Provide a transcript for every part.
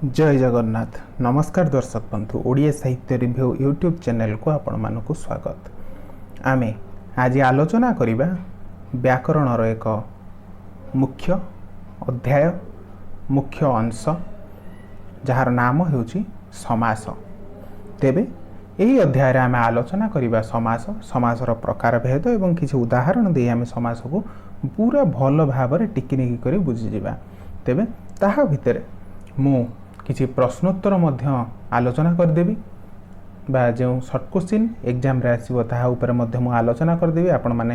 ଜୟ ଜଗନ୍ନାଥ। ନମସ୍କାର ଦର୍ଶକ ବନ୍ଧୁ, ଓଡ଼ିଆ ସାହିତ୍ୟ ରିଭ୍ୟୁ ୟୁଟ୍ୟୁବ୍ ଚ୍ୟାନେଲକୁ ଆପଣମାନଙ୍କୁ ସ୍ୱାଗତ। ଆମେ ଆଜି ଆଲୋଚନା କରିବା ବ୍ୟାକରଣର ଏକ ମୁଖ୍ୟ ଅଧ୍ୟାୟ, ମୁଖ୍ୟ ଅଂଶ, ଯାହାର ନାମ ହେଉଛି ସମାସ। ତେବେ ଏହି ଅଧ୍ୟାୟରେ ଆମେ ଆଲୋଚନା କରିବା ସମାସ, ସମାସର ପ୍ରକାର ଭେଦ ଏବଂ କିଛି ଉଦାହରଣ ଦେଇ ଆମେ ସମାସକୁ ପୁରା ଭଲ ଭାବରେ ଟିକିନିକି କରି ବୁଝିଯିବା। ତେବେ ତାହା ଭିତରେ ମୁଁ କିଛି ପ୍ରଶ୍ନୋତ୍ତର ମଧ୍ୟ ଆଲୋଚନା କରିଦେବି ବା ଯେଉଁ ସର୍ଟ କୋଶ୍ଚିନ୍ ଏକ୍ଜାମ୍ରେ ଆସିବ, ତାହା ଉପରେ ମଧ୍ୟ ମୁଁ ଆଲୋଚନା କରିଦେବି। ଆପଣମାନେ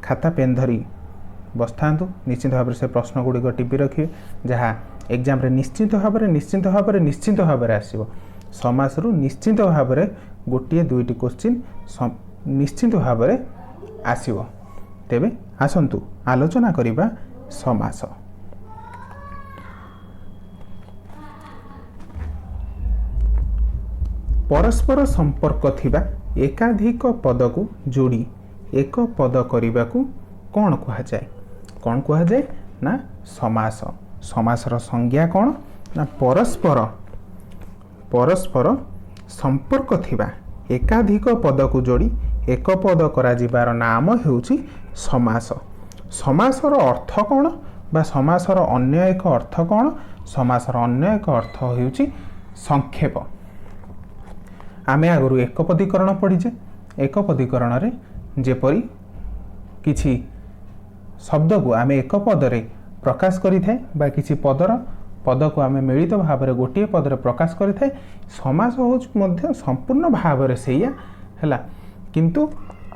ଖାତା ପେନ୍ ଧରି ବସିଥାନ୍ତୁ। ନିଶ୍ଚିତ ଭାବରେ ସେ ପ୍ରଶ୍ନ ଗୁଡ଼ିକ ଟିପି ରଖିବେ, ଯାହା ଏକ୍ଜାମ୍ରେ ନିଶ୍ଚିତ ଭାବରେ, ନିଶ୍ଚିତ ଭାବରେ, ନିଶ୍ଚିତ ଭାବରେ ଆସିବ। ସମାସରୁ ନିଶ୍ଚିତ ଭାବରେ ଗୋଟିଏ ଦୁଇଟି କୋଶ୍ଚିନ୍ ନିଶ୍ଚିତ ଭାବରେ ଆସିବ। ତେବେ ଆସନ୍ତୁ ଆଲୋଚନା କରିବା ସମାସ। ପରସ୍ପର ସମ୍ପର୍କ ଥିବା ଏକାଧିକ ପଦକୁ ଯୋଡ଼ି ଏକ ପଦ କରିବାକୁ କ'ଣ କୁହାଯାଏ? କ'ଣ କୁହାଯାଏ ନା ସମାସ। ସମାସର ସଂଜ୍ଞା କ'ଣ ନା ପରସ୍ପର ସମ୍ପର୍କ ଥିବା ଏକାଧିକ ପଦକୁ ଯୋଡ଼ି ଏକ ପଦ କରାଯିବାର ନାମ ହେଉଛି ସମାସ। ସମାସର ଅର୍ଥ କ'ଣ ବା ସମାସର ଅନ୍ୟ ଏକ ଅର୍ଥ କ'ଣ? ସମାସର ଅନ୍ୟ ଏକ ଅର୍ଥ ହେଉଛି ସଂକ୍ଷେପ। ଆମେ ଆଗରୁ ଏକପଦୀକରଣ ପଢ଼ିଛେ। ଏକପଦୀକରଣରେ ଯେପରି କିଛି ଶବ୍ଦକୁ ଆମେ ଏକ ପଦରେ ପ୍ରକାଶ କରିଥାଏ ବା କିଛି ପଦକୁ ଆମେ ମିଳିତ ଭାବରେ ଗୋଟିଏ ପଦରେ ପ୍ରକାଶ କରିଥାଏ, ସମାସ ହେଉଛି ମଧ୍ୟ ସମ୍ପୂର୍ଣ୍ଣ ଭାବରେ ସେଇଆ ହେଲା। କିନ୍ତୁ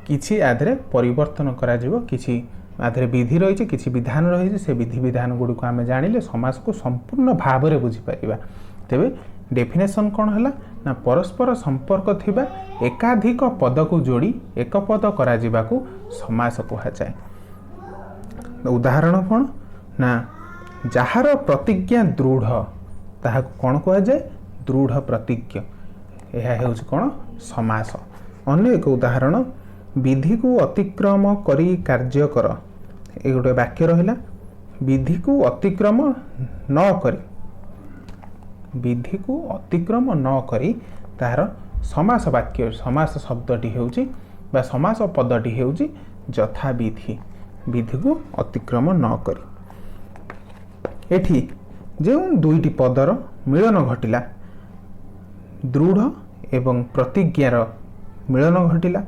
କିଛି ଆ ଦେହରେ ପରିବର୍ତ୍ତନ କରାଯିବ। କିଛି ଆ ଦେହରେ ବିଧି ରହିଛି, କିଛି ବିଧାନ ରହିଛି। ସେ ବିଧି ବିଧାନ ଗୁଡ଼ିକୁ ଆମେ ଜାଣିଲେ ସମାସକୁ ସମ୍ପୂର୍ଣ୍ଣ ଭାବରେ ବୁଝିପାରିବା। ତେବେ ଡେଫିନେସନ୍ କ'ଣ ହେଲା ନା ପରସ୍ପର ସମ୍ପର୍କ ଥିବା ଏକାଧିକ ପଦକୁ ଯୋଡ଼ି ଏକ ପଦ କରାଯିବାକୁ ସମାସ କୁହାଯାଏ। ଉଦାହରଣ କ'ଣ ନା ଯାହାର ପ୍ରତିଜ୍ଞା ଦୃଢ଼, ତାହାକୁ କ'ଣ କୁହାଯାଏ? ଦୃଢ଼ ପ୍ରତିଜ୍ଞ। ଏହା ହେଉଛି କ'ଣ? ସମାସ। ଅନ୍ୟ ଏକ ଉଦାହରଣ, ବିଧିକୁ ଅତିକ୍ରମ କରି କାର୍ଯ୍ୟ କର। ଏ ଗୋଟେ ବାକ୍ୟ ରହିଲା। ବିଧିକୁ ଅତିକ୍ରମ ନ କରି, ବିଧିକୁ ଅତିକ୍ରମ ନ କରି, ତାହାର ସମାସ ବାକ୍ୟ, ସମାସ ଶବ୍ଦଟି ହେଉଛି ବା ସମାସ ପଦଟି ହେଉଛି ଯଥାବିଧି। ବିଧିକୁ ଅତିକ୍ରମ ନ କରି। ଏଠି ଯେଉଁ ଦୁଇଟି ପଦର ମିଳନ ଘଟିଲା, ଦୃଢ଼ ଏବଂ ପ୍ରତିଜ୍ଞାର ମିଳନ ଘଟିଲା,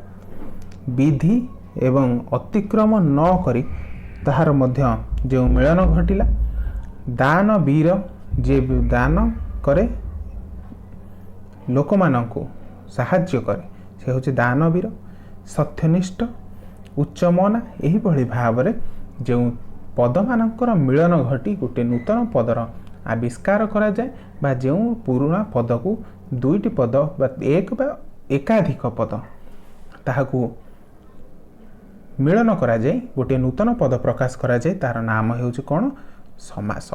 ବିଧି ଏବଂ ଅତିକ୍ରମ ନ କରି ତାହାର ମଧ୍ୟ ଯେଉଁ ମିଳନ ଘଟିଲା, ଦାନ ବୀର, ଯିଏ ଦାନ କରେ, ଲୋକମାନଙ୍କୁ ସାହାଯ୍ୟ କରେ, ସେ ହେଉଛି ଦାନବୀର, ସତ୍ୟନିଷ୍ଠ, ଉଚ୍ଚମନା, ଏହିଭଳି ଭାବରେ ଯେଉଁ ପଦମାନଙ୍କର ମିଳନ ଘଟି ଗୋଟିଏ ନୂତନ ପଦର ଆବିଷ୍କାର କରାଯାଏ ବା ଯେଉଁ ପୁରୁଣା ପଦକୁ ଦୁଇଟି ପଦ ବା ଏକ ବା ଏକାଧିକ ପଦ, ତାହାକୁ ମିଳନ କରାଯାଇ ଗୋଟିଏ ନୂତନ ପଦ ପ୍ରକାଶ କରାଯାଏ, ତାର ନାମ ହେଉଛି କ'ଣ? ସମାସ।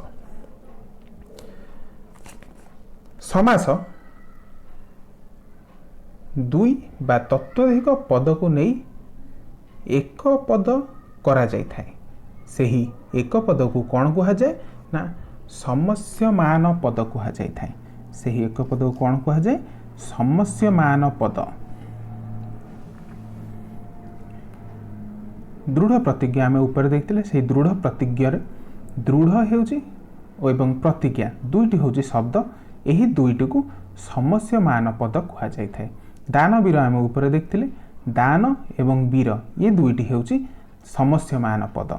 ସମାସ ଦୁଇ ବା ତତ୍ତ୍ୱାଧିକ ପଦକୁ ନେଇ ଏକ ପଦ କରାଯାଇଥାଏ। ସେହି ଏକ ପଦକୁ କ'ଣ କୁହାଯାଏ ନା ସମସ୍ୟମାନ ପଦ କୁହାଯାଇଥାଏ। ସେହି ଏକ ପଦକୁ କ'ଣ କୁହାଯାଏ? ସମସ୍ୟମାନ ପଦ। ଦୃଢ଼ ପ୍ରତିଜ୍ଞା ଆମେ ଉପରେ ଦେଖିଥିଲେ। ସେହି ଦୃଢ଼ ପ୍ରତିଜ୍ଞାରେ ଦୃଢ଼ ହେଉଛି ଏବଂ ପ୍ରତିଜ୍ଞା ଦୁଇଟି ହେଉଛି ଶବ୍ଦ। ଏହି ଦୁଇଟିକୁ ସମସ୍ୟମାନ ପଦ କୁହାଯାଇଥାଏ। ଦାନବୀର ଆମେ ଉପରେ ଦେଖିଥିଲେ। ଦାନ ଏବଂ ବୀର, ଇଏ ଦୁଇଟି ହେଉଛି ସମସ୍ୟମାନ ପଦ।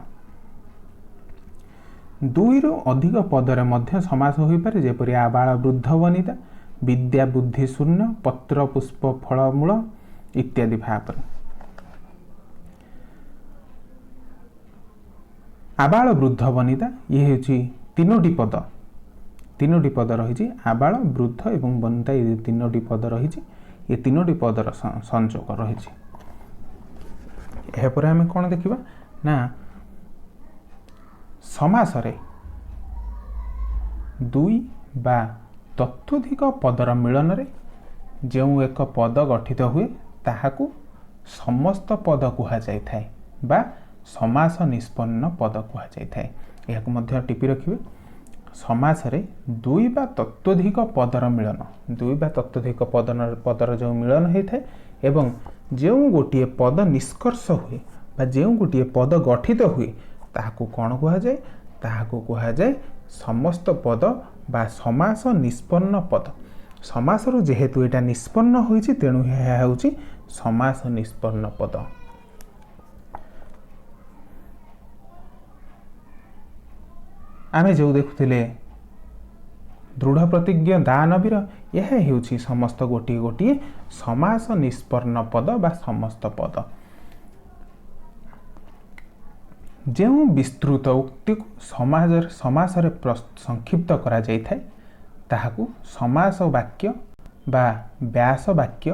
ଦୁଇରୁ ଅଧିକ ପଦରେ ମଧ୍ୟ ସମାସ ହୋଇପାରେ, ଯେପରି ଆବାଳ ବୃଦ୍ଧ ବନିତା, ବିଦ୍ୟା ବୁଦ୍ଧି ଶୂନ୍ୟ, ପତ୍ର ପୁଷ୍ପ ଫଳମୂଳ ଇତ୍ୟାଦି ଭାବରେ। ଆବାଳ ବୃଦ୍ଧ ବନିତା, ଇଏ ହେଉଛି ତିନୋଟି ପଦ। ତିନୋଟି ପଦ ରହିଛି। ଆବାଳ, ବୃଦ୍ଧ ଏବଂ ବନିତା, ଏ ତିନୋଟି ପଦ ରହିଛି। ଏ ତିନୋଟି ପଦର ସଂଯୋଗ ରହିଛି। ଏହାପରେ ଆମେ କ'ଣ ଦେଖିବା ନା ସମାସରେ ଦୁଇ ବା ତତୋଧିକ ପଦର ମିଳନରେ ଯେଉଁ ଏକ ପଦ ଗଠିତ ହୁଏ, ତାହାକୁ ସମସ୍ତ ପଦ କୁହାଯାଇଥାଏ ବା ସମାସ ନିଷ୍ପନ୍ନ ପଦ କୁହାଯାଇଥାଏ। ଏହାକୁ ମଧ୍ୟ ଟିପି ରଖିବେ। ସମାସରେ ଦୁଇ ବା ତତ୍ତ୍ୱଧିକ ପଦର ମିଳନ, ଦୁଇ ବା ତତ୍ତ୍ୱଧିକ ପଦର ଯେଉଁ ମିଳନ ହୋଇଥାଏ ଏବଂ ଯେଉଁ ଗୋଟିଏ ପଦ ନିଷ୍କର୍ଷ ହୁଏ ବା ଯେଉଁ ଗୋଟିଏ ପଦ ଗଠିତ ହୁଏ ତାହାକୁ କ'ଣ କୁହାଯାଏ? ତାହାକୁ କୁହାଯାଏ ସମସ୍ତ ପଦ ବା ସମାସ ନିଷ୍ପନ୍ନ ପଦ। ସମାସରୁ ଯେହେତୁ ଏଇଟା ନିଷ୍ପନ୍ନ ହୋଇଛି, ତେଣୁ ଏହା ହେଉଛି ସମାସ ନିଷ୍ପନ୍ନ ପଦ। ଆମେ ଯେଉଁ ଦେଖୁଥିଲେ ଦୃଢ଼ ପ୍ରତିଜ୍ଞ ଦାନବୀର, ଏହା ହେଉଛି ସମସ୍ତ ଗୋଟିଏ ଗୋଟିଏ ସମାସ ନିଷ୍ପନ୍ନ ପଦ ବା ସମସ୍ତ ପଦ। ଯେଉଁ ବିସ୍ତୃତ ଉକ୍ତିକୁ ସମାସରେ ସଂକ୍ଷିପ୍ତ କରାଯାଇଥାଏ ତାହାକୁ ସମାସ ବାକ୍ୟ ବା ବ୍ୟାସ ବାକ୍ୟ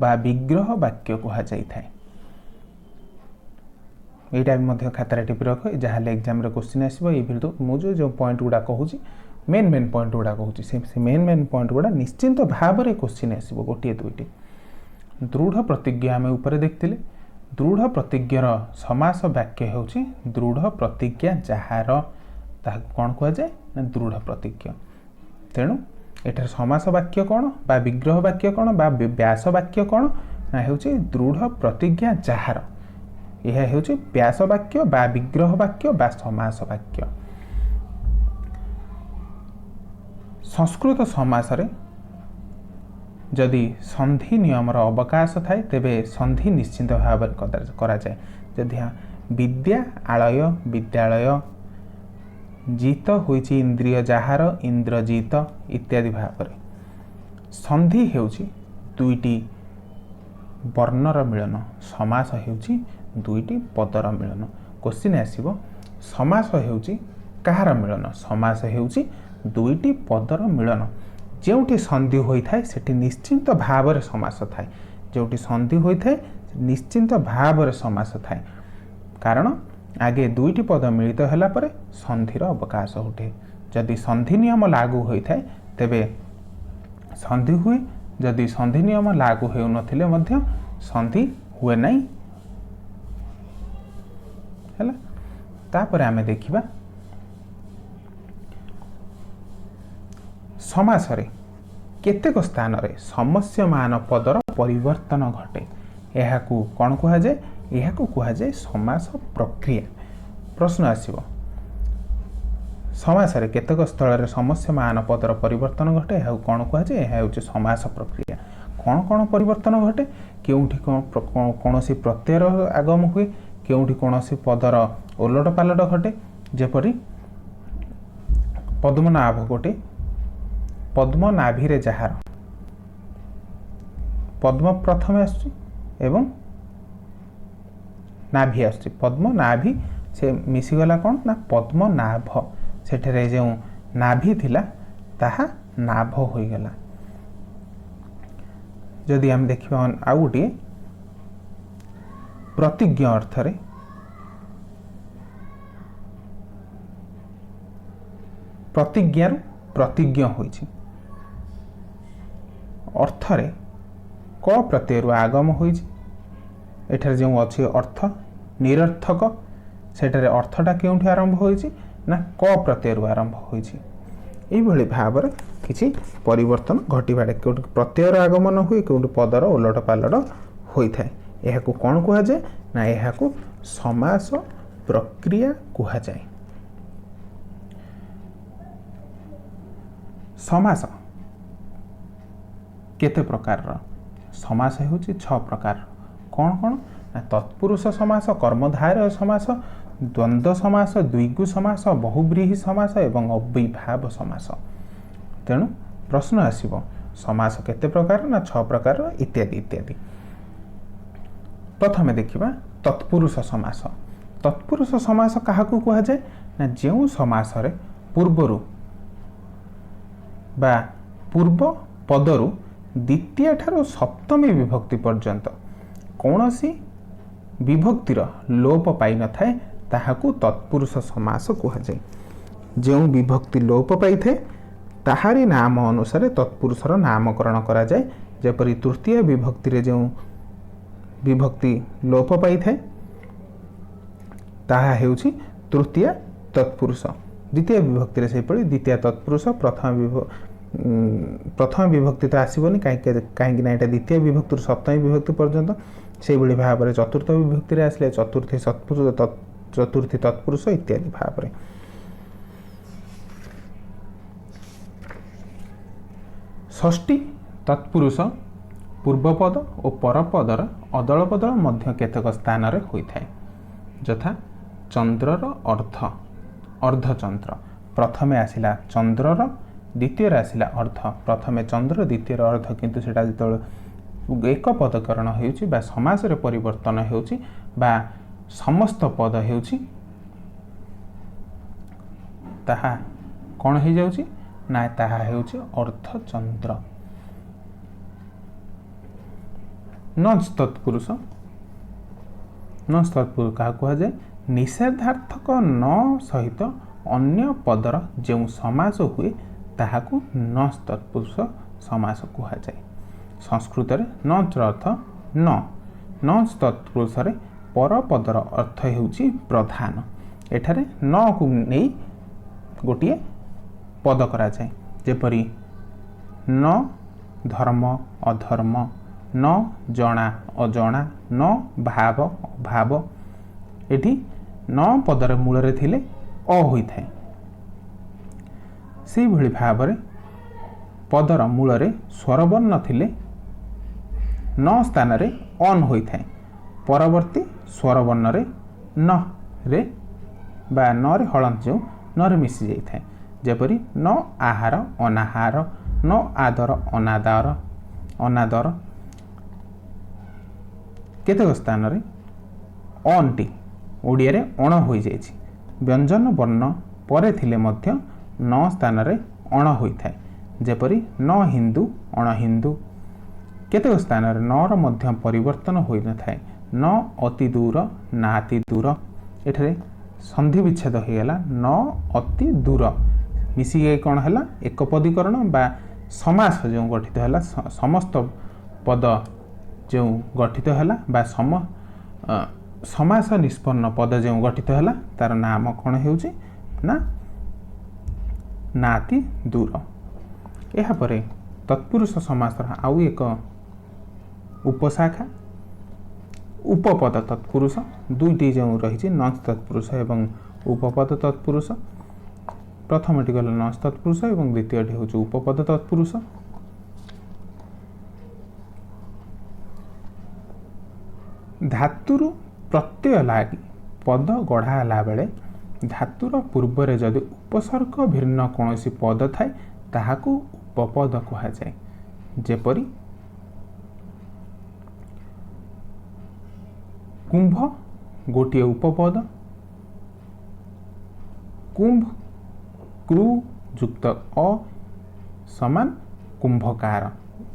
ବା ବିଗ୍ରହ ବାକ୍ୟ କୁହାଯାଇଥାଏ। ଏଇଟା ବି ମଧ୍ୟ ଖାତାରେ ଟିପି ରଖ, ଯାହାହେଲେ ଏକ୍ଜାମ୍ରେ କୋଶ୍ଚିନ୍ ଆସିବ। ଏଇ ଭିଡ଼ିଓ ମୁଁ ଯେଉଁ ଯେଉଁ ପଏଣ୍ଟ ଗୁଡ଼ା କହୁଛି, ମେନ୍ ମେନ୍ ପଏଣ୍ଟ ଗୁଡ଼ା କହୁଛି, ସେ ମେନ୍ ମେନ୍ ପଏଣ୍ଟ ଗୁଡ଼ା ନିଶ୍ଚିନ୍ତ ଭାବରେ କୋଶ୍ଚିନ୍ ଆସିବ, ଗୋଟିଏ ଦୁଇଟି। ଦୃଢ଼ ପ୍ରତିଜ୍ଞ ଆମେ ଉପରେ ଦେଖିଥିଲେ। ଦୃଢ଼ ପ୍ରତିଜ୍ଞର ସମାସ ବାକ୍ୟ ହେଉଛି ଦୃଢ଼ ପ୍ରତିଜ୍ଞା ଯାହାର, ତାହାକୁ କ'ଣ କୁହାଯାଏ ନା ଦୃଢ଼ ପ୍ରତିଜ୍ଞ। ତେଣୁ ଏଠାରେ ସମାସ ବାକ୍ୟ କ'ଣ ବା ବିଗ୍ରହ ବାକ୍ୟ କ'ଣ ବା ବ୍ୟାସ ବାକ୍ୟ କ'ଣ ନା ହେଉଛି ଦୃଢ଼ ପ୍ରତିଜ୍ଞା ଯାହାର, ଏହା ହେଉଛି ବ୍ୟାସ ବାକ୍ୟ ବା ବିଗ୍ରହ ବାକ୍ୟ ବା ସମାସ ବାକ୍ୟ। ସଂସ୍କୃତ ସମାସରେ ଯଦି ସନ୍ଧି ନିୟମର ଅବକାଶ ଥାଏ ତେବେ ସନ୍ଧି ନିଶ୍ଚିନ୍ତ ଭାବରେ କରାଯାଏ। ଯଦି ବିଦ୍ୟା ଆଳୟ ବିଦ୍ୟାଳୟ, ଜିତ ହୋଇଛି ଇନ୍ଦ୍ରିୟ ଯାହାର ଇନ୍ଦ୍ରଜିତ ଇତ୍ୟାଦି ଭାବରେ। ସନ୍ଧି ହେଉଛି ଦୁଇଟି ବର୍ଣ୍ଣର ମିଳନ, ସମାସ ହେଉଛି ଦୁଇଟି ପଦର ମିଳନ। କୋଶ୍ଚିନ୍ ଆସିବ ସମାସ ହେଉଛି କାହାର ମିଳନ? ସମାସ ହେଉଛି ଦୁଇଟି ପଦର ମିଳନ। ଯେଉଁଠି ସନ୍ଧି ହୋଇଥାଏ ସେଠି ନିଶ୍ଚିନ୍ତ ଭାବରେ ସମାସ ଥାଏ। ଯେଉଁଠି ସନ୍ଧି ହୋଇଥାଏ ନିଶ୍ଚିନ୍ତ ଭାବରେ ସମାସ ଥାଏ, କାରଣ ଆଗେ ଦୁଇଟି ପଦ ମିଳିତ ହେଲା ପରେ ସନ୍ଧିର ଅବକାଶ ଉଠେ। ଯଦି ସନ୍ଧି ନିୟମ ଲାଗୁ ହୋଇଥାଏ ତେବେ ସନ୍ଧି ହୁଏ, ଯଦି ସନ୍ଧି ନିୟମ ଲାଗୁ ହେଉନଥିଲେ ମଧ୍ୟ ସନ୍ଧି ହୁଏ ନାହିଁ। ହେଲା, ତାପରେ ଆମେ ଦେଖିବା ସମାସରେ କେତେକ ସ୍ଥାନରେ ସମସ୍ୟମାନ ପଦର ପରିବର୍ତ୍ତନ ଘଟେ। ଏହାକୁ କ'ଣ କୁହାଯାଏ? ଏହାକୁ କୁହାଯାଏ ସମାସ ପ୍ରକ୍ରିୟା। ପ୍ରଶ୍ନ ଆସିବ ସମାସରେ କେତେକ ସ୍ଥଳରେ ସମସ୍ୟମାନ ପଦର ପରିବର୍ତ୍ତନ ଘଟେ, ଏହାକୁ କ'ଣ କୁହାଯାଏ? ଏହା ହେଉଛି ସମାସ ପ୍ରକ୍ରିୟା। କ'ଣ କ'ଣ ପରିବର୍ତ୍ତନ ଘଟେ? କେଉଁଠି କୌଣସି ପ୍ରତ୍ୟୟର ଆଗମ ହୁଏ, କେଉଁଠି କୌଣସି ପଦର ଓଲଟ ପାଲଟ ଘଟେ। ଯେପରି ପଦ୍ମନାଭ ଗୋଟେ, ପଦ୍ମନାଭିରେ ଯାହାର ପଦ୍ମ ପ୍ରଥମେ ଆସୁଛି ଏବଂ ନାଭି ଆସୁଛି, ପଦ୍ମନାଭି ସେ ମିଶିଗଲା କ'ଣ ନା ପଦ୍ମନାଭ। ସେଠାରେ ଯେଉଁ ନାଭି ଥିଲା ତାହା ନାଭ ହୋଇଗଲା। ଯଦି ଆମେ ଦେଖିବା ଆଉ ଗୋଟିଏ ପ୍ରତିଜ୍ଞ ଅର୍ଥରେ ପ୍ରତିଜ୍ଞାରୁ ପ୍ରତିଜ୍ଞ ହୋଇଛି, ଅର୍ଥରେ କ ପ୍ରତ୍ୟୟରୁ ଆଗମ ହୋଇଛି। ଏଠାରେ ଯେଉଁ ଅଛି ଅର୍ଥ ନିରର୍ଥକ, ସେଠାରେ ଅର୍ଥଟା କେଉଁଠି ଆରମ୍ଭ ହୋଇଛି ନା କ ପ୍ରତ୍ୟୟରୁ ଆରମ୍ଭ ହୋଇଛି। ଏଇଭଳି ଭାବରେ କିଛି ପରିବର୍ତ୍ତନ ଘଟିବାରେ କେଉଁଠି ପ୍ରତ୍ୟୟର ଆଗମନ ହୁଏ, କେଉଁଠି ପଦର ଓଲଟ ପାଲଟ ହୋଇଥାଏ। ଏହାକୁ କ'ଣ କୁହାଯାଏ ନା ଏହାକୁ ସମାସ ପ୍ରକ୍ରିୟା କୁହାଯାଏ। ସମାସ କେତେ ପ୍ରକାରର? ସମାସ ହେଉଛି 6 ପ୍ରକାରର। କ'ଣ କ'ଣ ନା ତତ୍ପୁରୁଷ ସମାସ, କର୍ମଧାରୟ ସମାସ, ଦ୍ୱନ୍ଦ୍ୱ ସମାସ, ଦ୍ୱିଗୁ ସମାସ, ବହୁବ୍ରୀହି ସମାସ ଏବଂ ଅବ୍ୟୟୀଭାବ ସମାସ। ତେଣୁ ପ୍ରଶ୍ନ ଆସିବ ସମାସ କେତେ ପ୍ରକାର ନା 6 ପ୍ରକାର ଇତ୍ୟାଦି ଇତ୍ୟାଦି। ପ୍ରଥମେ ଦେଖିବା ତତ୍ପୁରୁଷ ସମାସ। ତତ୍ପୁରୁଷ ସମାସ କାହାକୁ କୁହାଯାଏ ନା ଯେଉଁ ସମାସରେ ପୂର୍ବରୁ ବା ପୂର୍ବ ପଦରୁ ଦ୍ୱିତୀୟ ଠାରୁ ସପ୍ତମୀ ବିଭକ୍ତି ପର୍ଯ୍ୟନ୍ତ କୌଣସି ବିଭକ୍ତିର ଲୋପ ପାଇନଥାଏ ତାହାକୁ ତତ୍ପୁରୁଷ ସମାସ କୁହାଯାଏ। ଯେଉଁ ବିଭକ୍ତି ଲୋପ ପାଇଥାଏ ତାହାରି ନାମ ଅନୁସାରେ ତତ୍ପୁରୁଷର ନାମକରଣ କରାଯାଏ। ଯେପରି ତୃତୀୟ ବିଭକ୍ତିରେ ଯେଉଁ ବିଭକ୍ତି ଲୋପ ପାଇଥାଏ ତାହା ହେଉଛି ତୃତୀୟ ତତ୍ପୁରୁଷ। ଦ୍ୱିତୀୟ ବିଭକ୍ତିରେ ସେହିଭଳି ଦ୍ୱିତୀୟ ତତ୍ପୁରୁଷ, ପ୍ରଥମ ବିଭକ୍ତି ତ ଆସିବନି, କାହିଁକି ନା ଏଇଟା ଦ୍ୱିତୀୟ ବିଭକ୍ତିରୁ ସପ୍ତମୀ ବିଭକ୍ତି ପର୍ଯ୍ୟନ୍ତ। ସେଇଭଳି ଭାବରେ ଚତୁର୍ଥ ବିଭକ୍ତିରେ ଆସିଲେ ଚତୁର୍ଥୀ ସତ୍ପୁରୁଷ, ଚତୁର୍ଥୀ ତତ୍ପୁରୁଷ ଇତ୍ୟାଦି ଭାବରେ। ଷଷ୍ଠୀ ତତ୍ପୁରୁଷ ପୂର୍ବପଦ ଓ ପରପଦର ଅଦଳ ବଦଳ ମଧ୍ୟ କେତେକ ସ୍ଥାନରେ ହୋଇଥାଏ। ଯଥା ଚନ୍ଦ୍ରର ଅର୍ଦ୍ଧ, ଅର୍ଦ୍ଧଚନ୍ଦ୍ର। ପ୍ରଥମେ ଆସିଲା ଚନ୍ଦ୍ରର, ଦ୍ୱିତୀୟରେ ଆସିଲା ଅର୍ଦ୍ଧ। ପ୍ରଥମେ ଚନ୍ଦ୍ର, ଦ୍ୱିତୀୟରେ ଅର୍ଦ୍ଧ। କିନ୍ତୁ ସେଇଟା ଯେତେବେଳେ ଏକ ପଦକରଣ ହେଉଛି ବା ସମାସରେ ପରିବର୍ତ୍ତନ ହେଉଛି ବା ସମସ୍ତ ପଦ ହେଉଛି, ତାହା କ'ଣ ହେଇଯାଉଛି ନା ତାହା ହେଉଛି ଅର୍ଦ୍ଧଚନ୍ଦ୍ର। ନଞ୍ଚ ତତ୍ପୁରୁଷ, ନଞ୍ଚ ତତ୍ପୁରୁଷ କାହାକୁ କୁହାଯାଏ? ନିଷେଧାର୍ଥକ ନ ସହିତ ଅନ୍ୟ ପଦର ଯେଉଁ ସମାସ ହୁଏ ତାହାକୁ ନଞ୍ଚ ତତ୍ପୁରୁଷ ସମାସ କୁହାଯାଏ। ସଂସ୍କୃତରେ ନଞ୍ଚର ଅର୍ଥ ନ। ନଞ୍ଚ ତତ୍ପୁରୁଷରେ ପରପଦର ଅର୍ଥ ହେଉଛି ପ୍ରଧାନ। ଏଠାରେ ନକୁ ନେଇ ଗୋଟିଏ ପଦ କରାଯାଏ। ଯେପରି ନ ଧର୍ମ ଅଧର୍ମ, ନ ଜଣା ଅଜଣା, ନ ଭାବ ଅଭାବ। ଏଠି ନ ପଦର ମୂଳରେ ଥିଲେ ଅ ହୋଇଥାଏ। ସେଇଭଳି ଭାବରେ ପଦର ମୂଳରେ ସ୍ୱରବର୍ଣ୍ଣ ଥିଲେ ନ ସ୍ଥାନରେ ଅନ୍ ହୋଇଥାଏ। ପରବର୍ତ୍ତୀ ସ୍ୱରବର୍ଣ୍ଣରେ ନ ରେ ବା ନରେ ହଳନ୍ତ ଯେଉଁ ନରେ ମିଶି ଯାଇଥାଏ। ଯେପରି ନ ଆହାର ଅନାହାର, ନ ଆଦର ଅନାଦର, ଅନାଦର। କେତେକ ସ୍ଥାନରେ ଅନ୍ଟି ଓଡ଼ିଆରେ ଅଣ ହୋଇଯାଇଛି। ବ୍ୟଞ୍ଜନ ବର୍ଣ୍ଣ ପରେ ଥିଲେ ମଧ୍ୟ ନ ସ୍ଥାନରେ ଅଣ ହୋଇଥାଏ। ଯେପରି ନ ହିନ୍ଦୁ ଅଣ ହିନ୍ଦୁ। କେତେକ ସ୍ଥାନରେ ନର ମଧ୍ୟ ପରିବର୍ତ୍ତନ ହୋଇନଥାଏ। ନ ଅତି ଦୂର, ନାତି ଦୂର। ଏଠାରେ ସନ୍ଧି ବିଚ୍ଛେଦ ହୋଇଗଲା। ନ ଅତି ଦୂର ମିଶିକି କ'ଣ ହେଲା? ଏକପଦୀକରଣ ବା ସମାସ ଯେଉଁ ଗଠିତ ହେଲା, ସମସ୍ତ ପଦ ଯେଉଁ ଗଠିତ ହେଲା ବା ସମାସ ନିଷ୍ପନ୍ନ ପଦ ଯେଉଁ ଗଠିତ ହେଲା ତାର ନାମ କ'ଣ ହେଉଛି ନା ନାତି ଦୂର। ଏହାପରେ ତତ୍ପୁରୁଷ ସମାସର ଆଉ ଏକ ଉପଶାଖା ଉପପଦ ତତ୍ପୁରୁଷ। ଦୁଇଟି ଯେଉଁ ରହିଛି, ନଞ୍ଚ ତତ୍ପୁରୁଷ ଏବଂ ଉପପଦ ତତ୍ପୁରୁଷ। ପ୍ରଥମଟି ଗଲା ନଞ୍ଚ ତତ୍ପୁରୁଷ ଏବଂ ଦ୍ୱିତୀୟଟି ହେଉଛି ଉପପଦ ତତ୍ପୁରୁଷ। ଧାତୁରୁ ପ୍ରତ୍ୟୟ ଲାଗି ପଦ ଗଢ଼ା ହେଲା ବେଳେ ଧାତୁର ପୂର୍ବରେ ଯଦି ଉପସର୍ଗ ଭିନ୍ନ କୌଣସି ପଦ ଥାଏ ତାହାକୁ ଉପପଦ କୁହାଯାଏ। ଯେପରି କୁମ୍ଭ ଗୋଟିଏ ଉପପଦ, କୁମ୍ଭ କୃ ଯୁକ୍ତ ଅ ସମାନ କୁମ୍ଭକାର।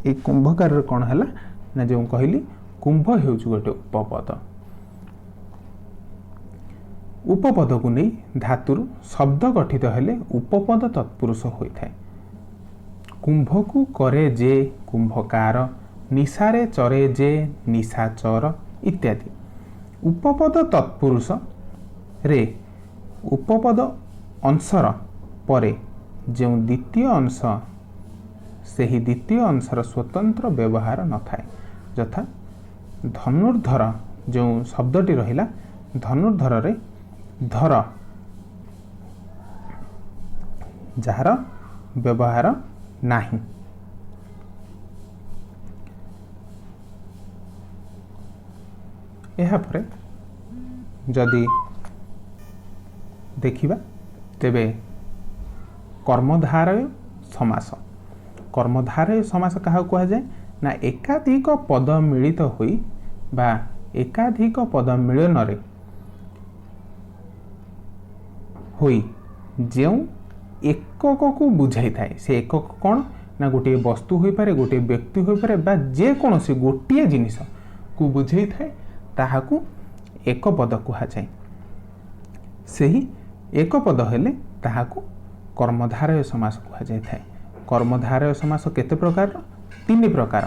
ଏଇ କୁମ୍ଭକାରରେ କ'ଣ ହେଲା ନା ଯେଉଁ କହିଲି କୁମ୍ଭ ହେଉଛି ଗୋଟେ ଉପପଦ। ଉପପଦକୁ ନେଇ ଧାତୁରୁ ଶବ୍ଦ ଗଠିତ ହେଲେ ଉପପଦ ତତ୍ପୁରୁଷ ହୋଇଥାଏ। କୁମ୍ଭକୁ କରେ ଯେ କୁମ୍ଭକାର, ନିଶାରେ ଚରେ ଯେ ନିଶାଚର ଇତ୍ୟାଦି। ଉପପଦ ତତ୍ପୁରୁଷରେ ଉପପଦ ଅଂଶର ପରେ ଯେଉଁ ଦ୍ୱିତୀୟ ଅଂଶ, ସେହି ଦ୍ୱିତୀୟ ଅଂଶର ସ୍ୱତନ୍ତ୍ର ବ୍ୟବହାର ନଥାଏ। ଯଥା ଧନୁର୍ଧର ଯେଉଁ ଶବ୍ଦଟି ରହିଲା, ଧନୁର୍ଧରରେ ଧର ଯାହାର ବ୍ୟବହାର ନାହିଁ। ଏହାପରେ ଯଦି ଦେଖିବା ତେବେ କର୍ମଧାରୟ ସମାସ। କର୍ମଧାରୟ ସମାସ କାହାକୁ କୁହାଯାଏ ନା ଏକାଧିକ ପଦ ମିଳିତ ହୋଇ ବା ଏକାଧିକ ପଦ ମିଳନରେ ହୋଇ ଯେଉଁ ଏକକକୁ ବୁଝାଇଥାଏ। ସେ ଏକକ କ'ଣ ନା ଗୋଟିଏ ବସ୍ତୁ ହୋଇପାରେ, ଗୋଟିଏ ବ୍ୟକ୍ତି ହୋଇପାରେ ବା ଯେକୌଣସି ଗୋଟିଏ ଜିନିଷକୁ ବୁଝାଇଥାଏ, ତାହାକୁ ଏକ ପଦ କୁହାଯାଏ। ସେହି ଏକ ପଦ ହେଲେ ତାହାକୁ କର୍ମଧାରୟ ସମାସ କୁହାଯାଇଥାଏ। କର୍ମଧାରୟ ସମାସ କେତେ ପ୍ରକାରର? ତିନି ପ୍ରକାର।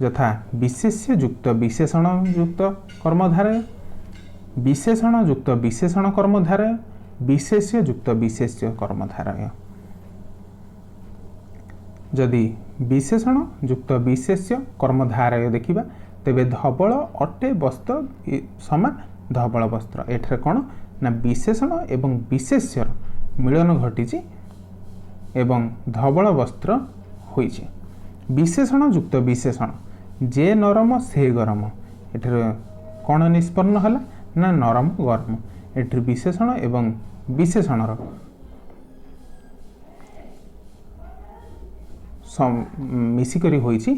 ଯଥା ବିଶେଷ୍ୟ ଯୁକ୍ତ ବିଶେଷଣ ଯୁକ୍ତ କର୍ମଧାରୟ, ବିଶେଷଣ ଯୁକ୍ତ ବିଶେଷଣ କର୍ମଧାରୟ ବିଶେଷ୍ୟ ଯୁକ୍ତ ବିଶେଷ୍ୟ କର୍ମଧାରୟ। ଯଦି ବିଶେଷଣ ଯୁକ୍ତ ବିଶେଷ୍ୟ କର୍ମଧାରୟ ଦେଖିବା, ତେବେ ଧବଳ ଅଟେ ବସ୍ତ୍ର ସମାନ ଧବଳ ବସ୍ତ୍ର। ଏଠାରେ କ'ଣ ନା ବିଶେଷଣ ଏବଂ ବିଶେଷ୍ୟର ମିଳନ ଘଟିଛି ଏବଂ ଧବଳ ବସ୍ତ୍ର ହୋଇଛି। ବିଶେଷଣ ଯୁକ୍ତ ବିଶେଷଣ, ଯେ ନରମ ସେ ଗରମ। ଏଠାରେ କ'ଣ ନିଷ୍ପନ୍ନ ହେଲା ନା ନରମ ଗରମ। ଏଠି ବିଶେଷଣ ଏବଂ ବିଶେଷଣର ମିଶିକରି ହୋଇଛି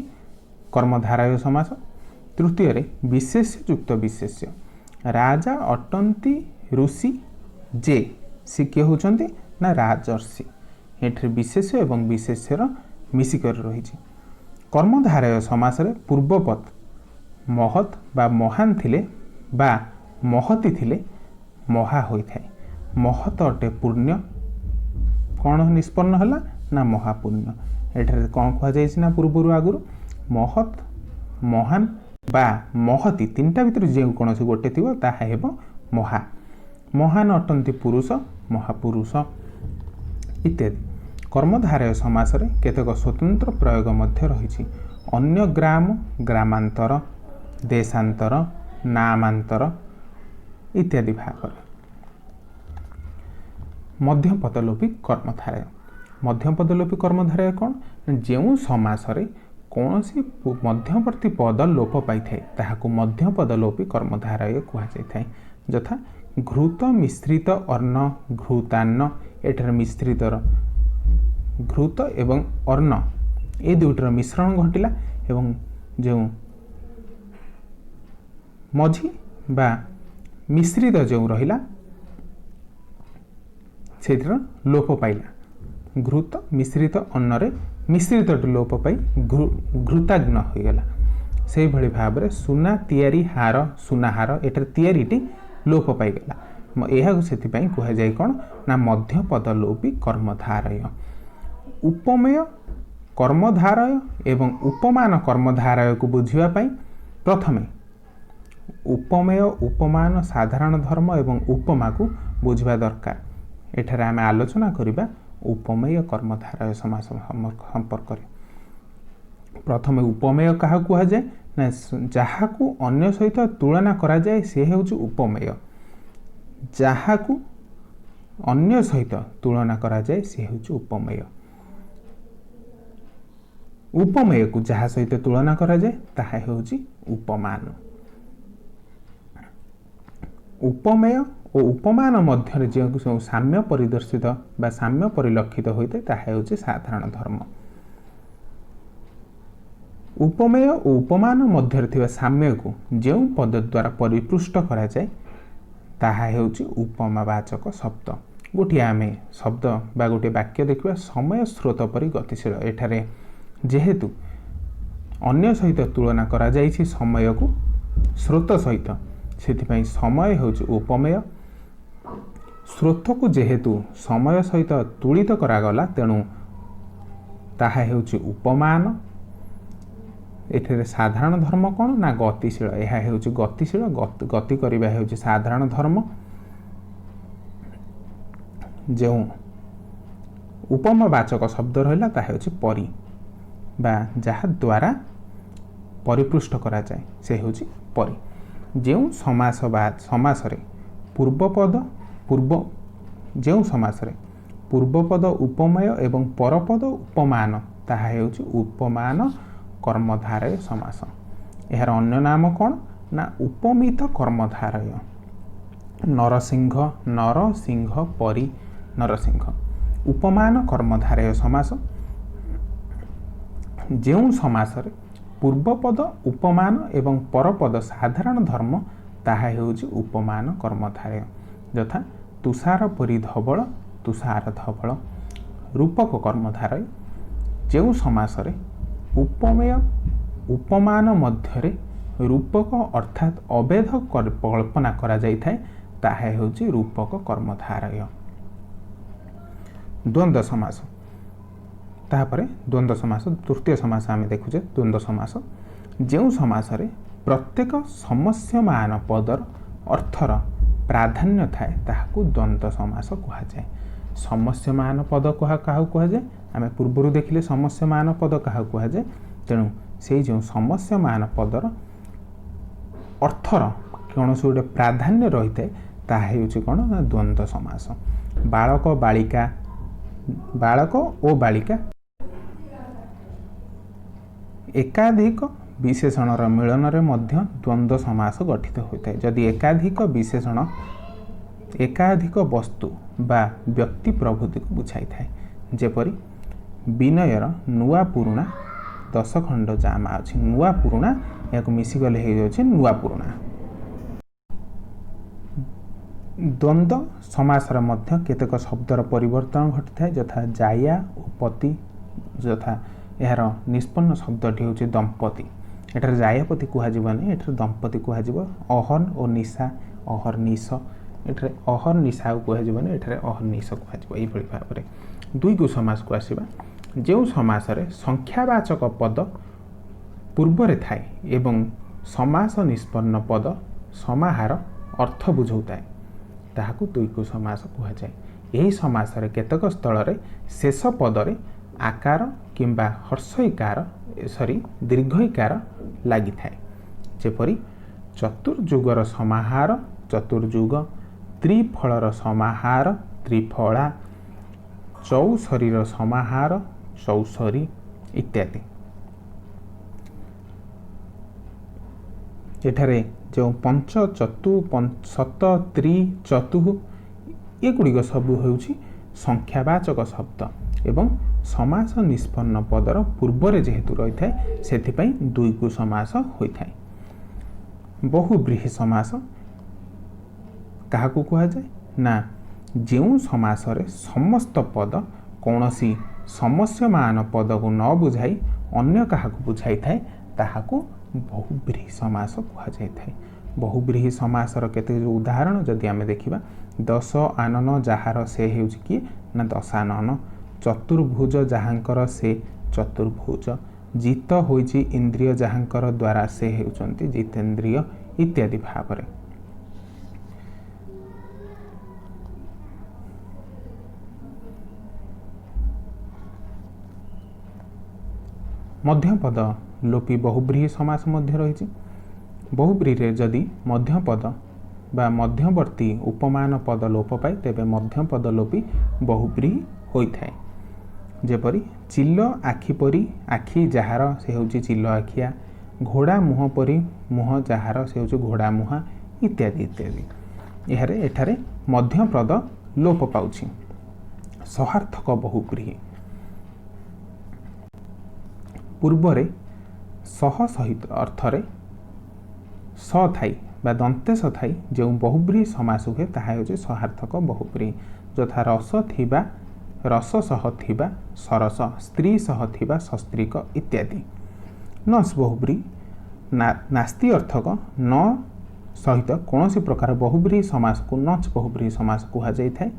କର୍ମଧାରୟ ସମାସ। ତୃତୀୟରେ ବିଶେଷ୍ୟ ଯୁକ୍ତ ବିଶେଷ୍ୟ, ରାଜା ଅଟନ୍ତି ଋଷି ଯେ, ସେ କିଏ ହେଉଛନ୍ତି ନା ରାଜର୍ଷି। ଏଠାରେ ବିଶେଷ୍ୟ ଏବଂ ବିଶେଷ୍ୟର ମିଶିକରି ରହିଛି। କର୍ମଧାରୟ ସମାସରେ ପୂର୍ବପଦ ମହତ୍ ବା ମହାନ ଥିଲେ ବା ମହତି ଥିଲେ ମହା ହୋଇଥାଏ। ମହତ ଅଟେ ପୁଣ୍ୟ, କ'ଣ ନିଷ୍ପନ୍ନ ହେଲା ନା ମହାପୁଣ୍ୟ। ଏଠାରେ କ'ଣ କୁହାଯାଇଛି ନା ପୂର୍ବରୁ ଆଗରୁ ମହତ୍, ମହାନ ବା ମହତି ତିନିଟା ଭିତରୁ ଯେଉଁ କୌଣସି ଗୋଟେ ଥିବ ତାହା ହେବ ମହା। ମହାନ ଅଟନ୍ତି ପୁରୁଷ, ମହାପୁରୁଷ ଇତ୍ୟାଦି। କର୍ମଧାରୟ ସମାସରେ କେତେକ ସ୍ୱତନ୍ତ୍ର ପ୍ରୟୋଗ ମଧ୍ୟ ରହିଛି। ଅନ୍ୟ ଗ୍ରାମ, ଗ୍ରାମାନ୍ତର, ଦେଶାନ୍ତର, ନାମାନ୍ତର ଇତ୍ୟାଦି ଭାବରେ। ମଧ୍ୟପଦଲୋପୀ କର୍ମଧାରୟ। ମଧ୍ୟପଦଲୋପୀ କର୍ମଧାରୟ କ'ଣ? ଯେଉଁ ସମାସରେ କୌଣସି ମଧ୍ୟବର୍ତ୍ତୀ ପଦ ଲୋପ ପାଇଥାଏ ତାହାକୁ ମଧ୍ୟପଦଲୋପୀ କର୍ମଧାରୟ କୁହାଯାଇଥାଏ। ଯଥା ଘୃତ ମିଶ୍ରିତ ଅନ୍ନ, ଘୃତାନ୍ନ। ଏଠାରେ ମିଶ୍ରିତର ଘୃତ ଏବଂ ଅନ୍ନ ଏ ଦୁଇଟିର ମିଶ୍ରଣ ଘଟିଲା ଏବଂ ଯେଉଁ ମଝି ବା ମିଶ୍ରିତ ଯେଉଁ ରହିଲା ସେଇଥିର ଲୋପ ପାଇଲା। ଘୃତ ମିଶ୍ରିତ ଅନ୍ନରେ ମିଶ୍ରିତଟି ଲୋପ ପାଇ ଘୃତାଗ୍ନ ହୋଇଗଲା। ସେଇଭଳି ଭାବରେ ସୁନା ତିଆରି ହାର, ସୁନାହାର, ଏଠାରେ ତିଆରିଟି ଲୋପ ପାଇଗଲା। ଏହାକୁ ସେଥିପାଇଁ କୁହାଯାଏ କ'ଣ ନା ମଧ୍ୟପଦଲୋପୀ କର୍ମଧାରୟ। ଉପମେୟ କର୍ମଧାରୟ ଏବଂ ଉପମାନ କର୍ମଧାରୟକୁ ବୁଝିବା ପାଇଁ ପ୍ରଥମେ ଉପମେୟ, ଉପମାନ, ସାଧାରଣ ଧର୍ମ ଏବଂ ଉପମାକୁ ବୁଝିବା ଦରକାର। ଏଠାରେ ଆମେ ଆଲୋଚନା କରିବା ଉପମେୟ କର୍ମଧାରୟ ସମାସ ସମ୍ପର୍କରେ। ପ୍ରଥମେ ଉପମେୟ କାହାକୁ କୁହାଯାଏ ନା ଯାହାକୁ ଅନ୍ୟ ସହିତ ତୁଳନା କରାଯାଏ ସେ ହେଉଛି ଉପମେୟ। ଯାହାକୁ ଅନ୍ୟ ସହିତ ତୁଳନା କରାଯାଏ ସେ ହେଉଛି ଉପମେୟ। ଉପମେୟକୁ ଯାହା ସହିତ ତୁଳନା କରାଯାଏ ତାହା ହେଉଛି ଉପମାନ। ଉପମେୟ ଓ ଉପମାନ ମଧ୍ୟରେ ଯେଉଁ ସବୁ ସାମ୍ୟ ପରିଦର୍ଶିତ ବା ସାମ୍ୟ ପରିଲକ୍ଷିତ ହୋଇଥାଏ ତାହା ହେଉଛି ସାଧାରଣ ଧର୍ମ। ଉପମେୟ ଓ ଉପମାନ ମଧ୍ୟରେ ଥିବା ସାମ୍ୟକୁ ଯେଉଁ ପଦ ଦ୍ୱାରା ପରିପୃଷ୍ଟ କରାଯାଏ ତାହା ହେଉଛି ଉପମାବାଚକ ଶବ୍ଦ। ଗୋଟିଏ ଆମେ ଶବ୍ଦ ବା ଗୋଟିଏ ବାକ୍ୟ ଦେଖିବା, ସମୟ ସ୍ରୋତ ପରି ଗତିଶୀଳ। ଏଠାରେ ଯେହେତୁ ଅନ୍ୟ ସହିତ ତୁଳନା କରାଯାଇଛି ସମୟକୁ ସ୍ରୋତ ସହିତ, ସେଥିପାଇଁ ସମୟ ହେଉଛି ଉପମେୟ। ସ୍ରୋତକୁ ଯେହେତୁ ସମୟ ସହିତ ତୁଳିତ କରାଗଲା ତେଣୁ ତାହା ହେଉଛି ଉପମାନ। ଏଥିରେ ସାଧାରଣ ଧର୍ମ କ'ଣ ନା ଗତିଶୀଳ। ଏହା ହେଉଛି ଗତିଶୀଳ, ଗତି କରିବା ହେଉଛି ସାଧାରଣ ଧର୍ମ। ଯେଉଁ ଉପମାବାଚକ ଶବ୍ଦ ରହିଲା ତାହା ହେଉଛି ପରି ବା ଯାହା ଦ୍ୱାରା ପରିପୃଷ୍ଟ କରାଯାଏ ସେ ହେଉଛି ପରି। ଯେଉଁ ସମାସ ବା ସମାସରେ ପୂର୍ବପଦ ପୂର୍ବ ଯେଉଁ ସମାସରେ ପୂର୍ବପଦ ଉପମେୟ ଏବଂ ପରପଦ ଉପମାନ ତାହା ହେଉଛି ଉପମାନ କର୍ମଧାରୟ ସମାସ। ଏହାର ଅନ୍ୟ ନାମ କ'ଣ ନା ଉପମିତ କର୍ମଧାରୟ। ନରସିଂହ, ନରସିଂହ ପରି ନରସିଂହ। ଉପମାନ କର୍ମଧାରୟ ସମାସ। ଯେଉଁ ସମାସରେ ପୂର୍ବପଦ ଉପମାନ ଏବଂ ପରପଦ ସାଧାରଣ ଧର୍ମ ତାହା ହେଉଛି ଉପମାନ କର୍ମଧାରୟ। ଯଥା ତୁଷାର ପରି ଧବଳ, ତୁଷାର ଧବଳ। ରୂପକ କର୍ମଧାରୟ। ଯେଉଁ ସମାସରେ ଉପମେୟ ଉପମାନ ମଧ୍ୟରେ ରୂପକ ଅର୍ଥାତ୍ ଅଭେଦ କଳ୍ପନା କରାଯାଇଥାଏ ତାହା ହେଉଛି ରୂପକ କର୍ମଧାରୟ। ଦ୍ୱନ୍ଦ୍ୱ ସମାସ। ତାପରେ ଦ୍ୱନ୍ଦ୍ୱ ସମାସ, ତୃତୀୟ ସମାସ ଆମେ ଦେଖୁଛେ ଦ୍ୱନ୍ଦ୍ୱ ସମାସ। ଯେଉଁ ସମାସରେ ପ୍ରତ୍ୟେକ ସମସ୍ୟମାନ ପଦର ଅର୍ଥର ପ୍ରାଧାନ୍ୟ ଥାଏ ତାହାକୁ ଦ୍ୱନ୍ଦ୍ୱ ସମାସ କୁହାଯାଏ। ସମସ୍ୟମାନ ପଦ କାହାକୁ କୁହାଯାଏ? ଆମେ ପୂର୍ବରୁ ଦେଖିଲେ ସମସ୍ୟମାନ ପଦ କାହାକୁ କୁହାଯାଏ। ତେଣୁ ସେଇ ଯେଉଁ ସମସ୍ୟମାନ ପଦର ଅର୍ଥର କୌଣସି ଗୋଟେ ପ୍ରାଧାନ୍ୟ ରହିଥାଏ ତାହା ହେଉଛି କ'ଣ ନା ଦ୍ୱନ୍ଦ୍ୱ ସମାସ। ବାଳକ ବାଳିକା, ବାଳକ ଓ ବାଳିକା ଏକାଧିକ ବିଶେଷଣର ମିଳନରେ ମଧ୍ୟ ଦ୍ୱନ୍ଦ୍ୱ ସମାସ ଗଠିତ ହୋଇଥାଏ। ଯଦି ଏକାଧିକ ବିଶେଷଣ ଏକାଧିକ ବସ୍ତୁ ବା ବ୍ୟକ୍ତି ପ୍ରଭୃତିକୁ ବୁଝାଇଥାଏ, ଯେପରି ବିନୟର ନୂଆ ପୁରୁଣା 10 ଖଣ୍ଡ ଜାମା ଅଛି, ନୂଆ ପୁରୁଣା ଏହାକୁ ମିଶିଗଲେ ହେଇଯାଉଛି ନୂଆ ପୁରୁଣା। ଦ୍ୱନ୍ଦ୍ୱ ସମାସର ମଧ୍ୟ କେତେକ ଶବ୍ଦର ପରିବର୍ତ୍ତନ ଘଟିଥାଏ, ଯଥା ଜାୟା ଓ ପତି। ଯଥା ଏହାର ନିଷ୍ପନ୍ନ ଶବ୍ଦଟି ହେଉଛି ଦମ୍ପତି। ଏଠାରେ ଜାୟାପତି କୁହାଯିବନି, ଏଠାରେ ଦମ୍ପତି କୁହାଯିବ। ଅହନ ଓ ନିଶା, ଅହର୍ନିଶ, ଏଠାରେ ଅହର୍ନିଶା ଆଉ କୁହାଯିବନି, ଏଠାରେ ଅହର୍ନିଶ କୁହାଯିବ। ଏଇଭଳି ଭାବରେ ଦୁଇକୁ ସମାସକୁ ଆସିବା, ଯେଉଁ ସମାସରେ ସଂଖ୍ୟାବାଚକ ପଦ ପୂର୍ବରେ ଥାଏ ଏବଂ ସମାସ ନିଷ୍ପନ୍ନ ପଦ ସମାହାର ଅର୍ଥ ବୁଝାଉଥାଏ ତାହାକୁ ଦ୍ୱିଗୁ ସମାସ କୁହାଯାଏ। ଏହି ସମାସରେ କେତେକ ସ୍ଥଳରେ ଶେଷ ପଦରେ ଆକାର କିମ୍ବା ହର୍ଷଇକାର ସରି ଦୀର୍ଘଇକାର ଲାଗିଥାଏ, ଯେପରି ଚତୁର୍ଯୁଗର ସମାହାର ଚତୁର୍ଯୁଗ, ତ୍ରିଫଳର ସମାହାର ତ୍ରିଫଳା, ଚଉସରୀର ସମାହାର ଚଉସରୀ ଇତ୍ୟାଦି। ଏଠାରେ ଯେଉଁ ପଞ୍ଚ ଚତୁ ସତ ତ୍ରି ଚତୁଃ ଏଗୁଡ଼ିକ ସବୁ ହେଉଛି ସଂଖ୍ୟାବାଚକ ଶବ୍ଦ ଏବଂ ସମାସ ନିଷ୍ପନ୍ନ ପଦର ପୂର୍ବରେ ଯେହେତୁ ରହିଥାଏ ସେଥିପାଇଁ ଦୁଇକୁ ସମାସ ହୋଇଥାଏ। ବହୁବ୍ରୀହି ସମାସ କାହାକୁ କୁହାଯାଏ ନା ଯେଉଁ ସମାସରେ ସମସ୍ତ ପଦ କୌଣସି ସମସ୍ୟମାନ ପଦକୁ ନ ବୁଝାଇ ଅନ୍ୟ କାହାକୁ ବୁଝାଇଥାଏ ତାହାକୁ ବହୁବ୍ରୀହି ସମାସ କୁହାଯାଇଥାଏ। ବହୁବ୍ରୀହି ସମାସର କେତେ ଉଦାହରଣ ଯଦି ଆମେ ଦେଖିବା, ଦଶ ଆନନ ଯାହାର ସେ ହେଉଛି କିଏ ନା ଦଶାନନ, ଚତୁର୍ଭୁଜ ଯାହାଙ୍କର ସେ ଚତୁର୍ଭୁଜ, ଜିତ ହୋଇଛି ଇନ୍ଦ୍ରିୟ ଯାହାଙ୍କର ଦ୍ୱାରା ସେ ହେଉଛନ୍ତି ଜିତେନ୍ଦ୍ରିୟ ଇତ୍ୟାଦି ଭାବରେ। ମଧ୍ୟପଦ ଲୋପୀ ବହୁବ୍ରୀହି ସମାସ ମଧ୍ୟ ରହିଛି। ବହୁବ୍ରୀହିରେ ଯଦି ମଧ୍ୟପଦ ବା ମଧ୍ୟବର୍ତ୍ତୀ ଉପମାନ ପଦ ଲୋପ ପାଏ ତେବେ ମଧ୍ୟପଦ ଲୋପୀ ବହୁବ୍ରୀହି ହୋଇଥାଏ, ଯେପରି ଚିଲ ଆଖି ପରି ଆଖି ଯାହାର ସେ ହେଉଛି ଚିଲ ଆଖିଆ, ଘୋଡ଼ା ମୁହଁ ପରି ମୁହଁ ଯାହାର ସେ ହେଉଛି ଘୋଡ଼ା ମୁହାଁ ଇତ୍ୟାଦି ଇତ୍ୟାଦି। ଏହାରେ ଏଠାରେ ମଧ୍ୟପଦ ଲୋପ ପାଉଛି। ସହାର୍ଥକ ବହୁବ୍ରୀହି ପୂର୍ବରେ ସହ ସହିତ ଅର୍ଥରେ ସ ଥାଇ ବା ଦନ୍ତେଶ ଥାଇ ଯେଉଁ ବହୁବ୍ରୀହି ସମାସ ହୁଏ ତାହା ହେଉଛି ସହାର୍ଥକ ବହୁବ୍ରୀହି, ଯଥା ରସ ଥିବା ରସ ସହ ଥିବା ସରସ, ସ୍ତ୍ରୀ ସହ ଥିବା ସସ୍ତ୍ରୀକ ଇତ୍ୟାଦି। ନସ୍ ବହୁବ୍ରୀହି ନାସ୍ତି ଅର୍ଥକ ନ ସହିତ କୌଣସି ପ୍ରକାର ବହୁବ୍ରୀହି ସମାସକୁ ନଚ୍ ବହୁବ୍ରୀହି ସମାସ କୁହାଯାଇଥାଏ।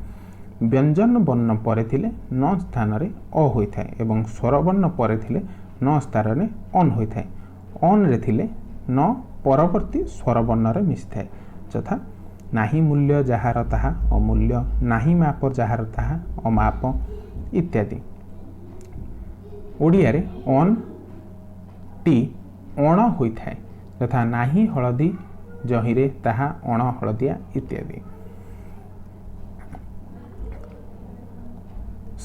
ବ୍ୟଞ୍ଜନ ବର୍ଣ୍ଣ ପରେ ଥିଲେ ନ ସ୍ଥାନରେ ଅ ହୋଇଥାଏ ଏବଂ ସ୍ୱରବର୍ଣ୍ଣ ପରେ ଥିଲେ ନ ସ୍ଥାନରେ ଅନ୍ ହୋଇଥାଏ। ଅନ୍ରେ ଥିଲେ ନ ପରବର୍ତ୍ତୀ ସ୍ୱରବର୍ଣ୍ଣରେ ମିଶିଥାଏ, ଯଥା ନାହିଁ ମୂଲ୍ୟ ଯାହାର ତାହା ଅମୂଲ୍ୟ, ନାହିଁ ମାପ ଯାହାର ତାହା ଅମାପ ଇତ୍ୟାଦି। ଓଡ଼ିଆରେ ଅନ୍ ଟି ଅଣ ହୋଇଥାଏ, ଯଥା ନାହିଁ ହଳଦୀ ଜହିରେ ତାହା ଅଣ ହଳଦିଆ ଇତ୍ୟାଦି।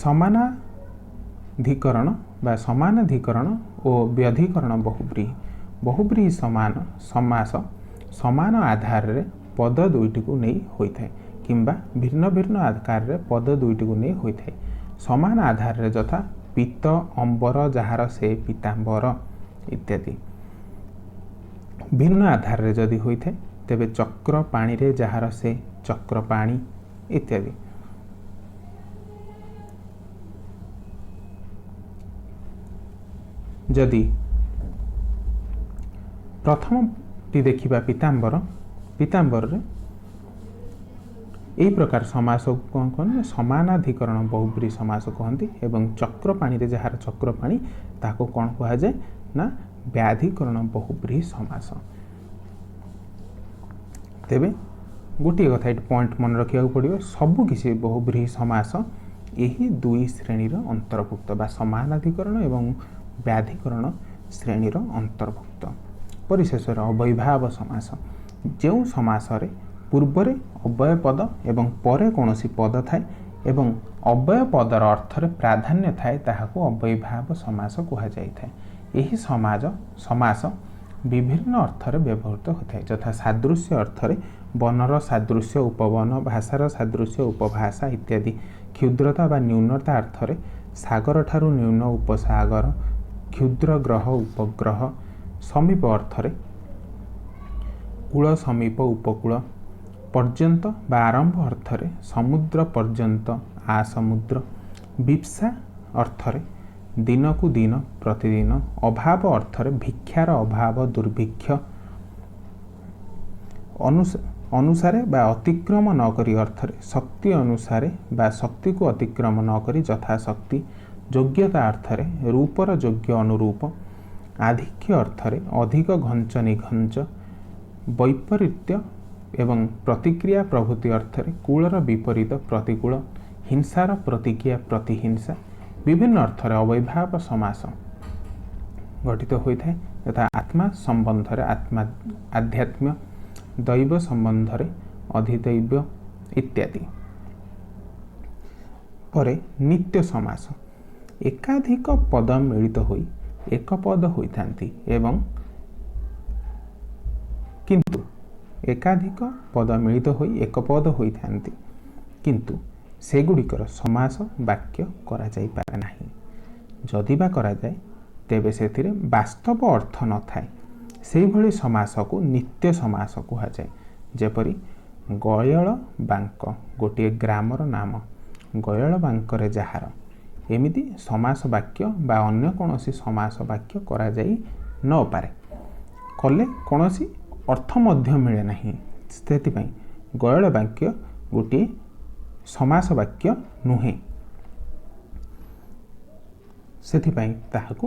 ସମାନାଧିକରଣ ବା ସମାନାଧିକରଣ ଓ ବ୍ୟଧିକରଣ ବହୁବ୍ରୀହି। ବହୁବ୍ରୀହି ସମାନ ସମାସ ସମାନ ଆଧାରରେ ପଦ ଦୁଇଟିକୁ ନେଇ ହୋଇଥାଏ କିମ୍ବା ଭିନ୍ନ ଭିନ୍ନ ଆକାରରେ ପଦ ଦୁଇଟିକୁ ନେଇ ହୋଇଥାଏ। ସମାନ ଆଧାରରେ ଯଥା ପୀତ ଅମ୍ବର ଯାହାର ସେ ପୀତାମ୍ବର ଇତ୍ୟାଦି। ଭିନ୍ନ ଆଧାରରେ ଯଦି ହୋଇଥାଏ ତେବେ ଚକ୍ର ପାଣିରେ ଯାହାର ସେ ଚକ୍ରପାଣି ଇତ୍ୟାଦି। ଯଦି ପ୍ରଥମଟି ଦେଖିବା ପୀତାମ୍ବର, ପୀତାମ୍ବରରେ ଏହି ପ୍ରକାର ସମାସକୁ କ'ଣ କୁହନ୍ତି ନା ସମାନାଧିକରଣ ବହୁବ୍ରୀହି ସମାସ କୁହନ୍ତି ଏବଂ ଚକ୍ରପାଣିରେ ଯାହାର ଚକ୍ରପାଣି ତାହାକୁ କ'ଣ କୁହାଯାଏ ନା ବ୍ୟାଧିକରଣ ବହୁବ୍ରୀହି ସମାସ। ତେବେ ଗୋଟିଏ କଥା ଏଠି ପଏଣ୍ଟ ମନେ ରଖିବାକୁ ପଡ଼ିବ, ସବୁକିଛି ବହୁବ୍ରୀହି ସମାସ ଏହି ଦୁଇ ଶ୍ରେଣୀର ଅନ୍ତର୍ଭୁକ୍ତ ବା ସମାନାଧିକରଣ ଏବଂ ବ୍ୟାଧିକରଣ ଶ୍ରେଣୀର ଅନ୍ତର୍ଭୁକ୍ତ। ପରିଶେଷରେ ଅବ୍ୟୟୀଭାବ ସମାସ, ଯେଉଁ ସମାସରେ ପୂର୍ବରେ ଅବ୍ୟୟ ପଦ ଏବଂ ପରେ କୌଣସି ପଦ ଥାଏ ଏବଂ ଅବ୍ୟୟ ପଦର ଅର୍ଥରେ ପ୍ରାଧାନ୍ୟ ଥାଏ, ତାହାକୁ ଅବ୍ୟୟୀଭାବ ସମାସ କୁହାଯାଇଥାଏ। ଏହି ସମାସ ବିଭିନ୍ନ ଅର୍ଥରେ ବ୍ୟବହୃତ ହୋଇଥାଏ, ଯଥା ସାଦୃଶ୍ୟ ଅର୍ଥରେ ବନର ସାଦୃଶ୍ୟ ଉପବନ, ଭାଷାର ସାଦୃଶ୍ୟ ଉପଭାଷା ଇତ୍ୟାଦି। କ୍ଷୁଦ୍ରତା ବା ନ୍ୟୁନତା ଅର୍ଥରେ ସାଗରଠାରୁ ନ୍ୟୁନ ଉପସାଗର, କ୍ଷୁଦ୍ର ଗ୍ରହ ଉପଗ୍ରହ। ସମୀପ ଅର୍ଥରେ କୂଳ ସମୀପ ଉପକୂଳ। ପର୍ଯ୍ୟନ୍ତ ବା ଆରମ୍ଭ ଅର୍ଥରେ ସମୁଦ୍ର ପର୍ଯ୍ୟନ୍ତ ଆସମୁଦ୍ର। ବିପ୍ସା ଅର୍ଥରେ ଦିନକୁ ଦିନ ପ୍ରତିଦିନ। ଅଭାବ ଅର୍ଥରେ ଭିକ୍ଷାର ଅଭାବ ଦୁର୍ଭିକ୍ଷ। ଅନୁସାରେ ବା ଅତିକ୍ରମ ନ କରି ଅର୍ଥରେ ଶକ୍ତି ଅନୁସାରେ ବା ଶକ୍ତିକୁ ଅତିକ୍ରମ ନ କରି ଯଥାଶକ୍ତି। ଯୋଗ୍ୟତା ଅର୍ଥରେ ରୂପର ଯୋଗ୍ୟ ଅନୁରୂପ। ଆଧିକ୍ୟ ଅର୍ଥରେ ଅଧିକ ଘଞ୍ଚ ନିଘଞ୍ଚ। ବୈପରୀତ୍ୟ ଏବଂ ପ୍ରତିକ୍ରିୟା ପ୍ରଭୃତି ଅର୍ଥରେ କୂଳର ବିପରୀତ ପ୍ରତିକୂଳ। ହିଂସାର ପ୍ରତିକ୍ରିୟା ପ୍ରତିହିଂସା। ବିଭିନ୍ନ ଅର୍ଥରେ ଅବ୍ୟୟୀଭାବ ସମାସ ଗଠିତ ହୋଇଥାଏ, ଯଥା ଆତ୍ମା ସମ୍ବନ୍ଧରେ ଆତ୍ମା ଆଧ୍ୟାତ୍ମ୍ୟ, ଦୈବ ସମ୍ବନ୍ଧରେ ଅଧିଦୈବ ଇତ୍ୟାଦି। ପରେ ନିତ୍ୟ ସମାସ, ଏକାଧିକ ପଦ ମିଳିତ ହୋଇ ଏକ ପଦ ହୋଇଥାନ୍ତି ଏବଂ କିନ୍ତୁ ଏକାଧିକ ପଦ ମିଳିତ ହୋଇ ଏକ ପଦ ହୋଇଥାନ୍ତି, କିନ୍ତୁ ସେଗୁଡ଼ିକର ସମାସ ବାକ୍ୟ କରାଯାଇପାରେ ନାହିଁ। ଯଦି ବା କରାଯାଏ, ତେବେ ସେଥିରେ ବାସ୍ତବ ଅର୍ଥ ନଥାଏ। ସେଇଭଳି ସମାସକୁ ନିତ୍ୟ ସମାସ କୁହାଯାଏ। ଯେପରି ଗୟଳ ବାଙ୍କ ଗୋଟିଏ ଗ୍ରାମର ନାମ, ଗୟଳ ବାଙ୍କରେ ଯାହାର। ଏମିତି ସମାସ ବାକ୍ୟ ବା ଅନ୍ୟ କୌଣସି ସମାସ ବାକ୍ୟ କରାଯାଇ ନପାରେ, କଲେ କୌଣସି ଅର୍ଥ ମଧ୍ୟ ମିଳେ ନାହିଁ। ସେଥିପାଇଁ ଗୟଳ ବାକ୍ୟ ଗୋଟିଏ ସମାସ ବାକ୍ୟ ନୁହେଁ, ସେଥିପାଇଁ ତାହାକୁ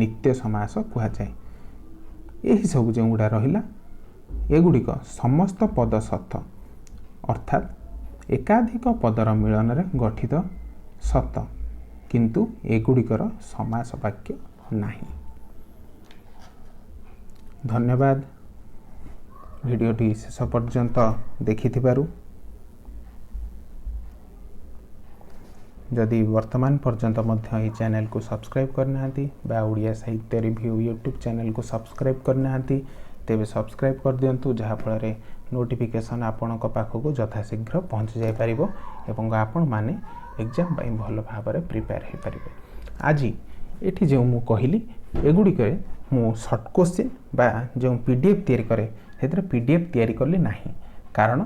ନିତ୍ୟ ସମାସ କୁହାଯାଏ। ଏହିସବୁ ଯେଉଁଗୁଡ଼ା ରହିଲା, ଏଗୁଡ଼ିକ ସମସ୍ତ ପଦ ସତ, ଅର୍ଥାତ୍ ଏକାଧିକ ପଦର ମିଳନରେ ଗଠିତ ସତ, କିନ୍ତୁ ଏଗୁଡ଼ିକର ସମାସ ବାକ୍ୟ ନାହିଁ। ଧନ୍ୟବାଦ ଭିଡ଼ିଓଟି ଶେଷ ପର୍ଯ୍ୟନ୍ତ ଦେଖିଥିବାରୁ। ଯଦି ବର୍ତ୍ତମାନ ପର୍ଯ୍ୟନ୍ତ ମଧ୍ୟ ଏହି ଚ୍ୟାନେଲକୁ ସବସ୍କ୍ରାଇବ୍ କରିନାହାନ୍ତି ବା ଓଡ଼ିଆ ସାହିତ୍ୟ ରିଭ୍ୟୁ ୟୁଟ୍ୟୁବ୍ ଚ୍ୟାନେଲକୁ ସବସ୍କ୍ରାଇବ୍ କରିନାହାନ୍ତି, ତେବେ ସବସ୍କ୍ରାଇବ୍ କରିଦିଅନ୍ତୁ, ଯାହାଫଳରେ ନୋଟିଫିକେସନ୍ ଆପଣଙ୍କ ପାଖକୁ ଯଥାଶୀଘ୍ର ପହଞ୍ଚି ଯାଇପାରିବ ଏବଂ ଆପଣମାନେ ଏକ୍ଜାମ୍ ପାଇଁ ଭଲ ଭାବରେ ପ୍ରିପେୟାର ହୋଇପାରିବେ। ଆଜି ଏଠି ଯେଉଁ ମୁଁ କହିଲି, ଏଗୁଡ଼ିକରେ ମୁଁ ସର୍ଟ କୋଶ୍ଚିନ୍ ବା ଯେଉଁ PDF ତିଆରି କରେ, ସେଥିରେ PDF ତିଆରି କଲି ନାହିଁ, କାରଣ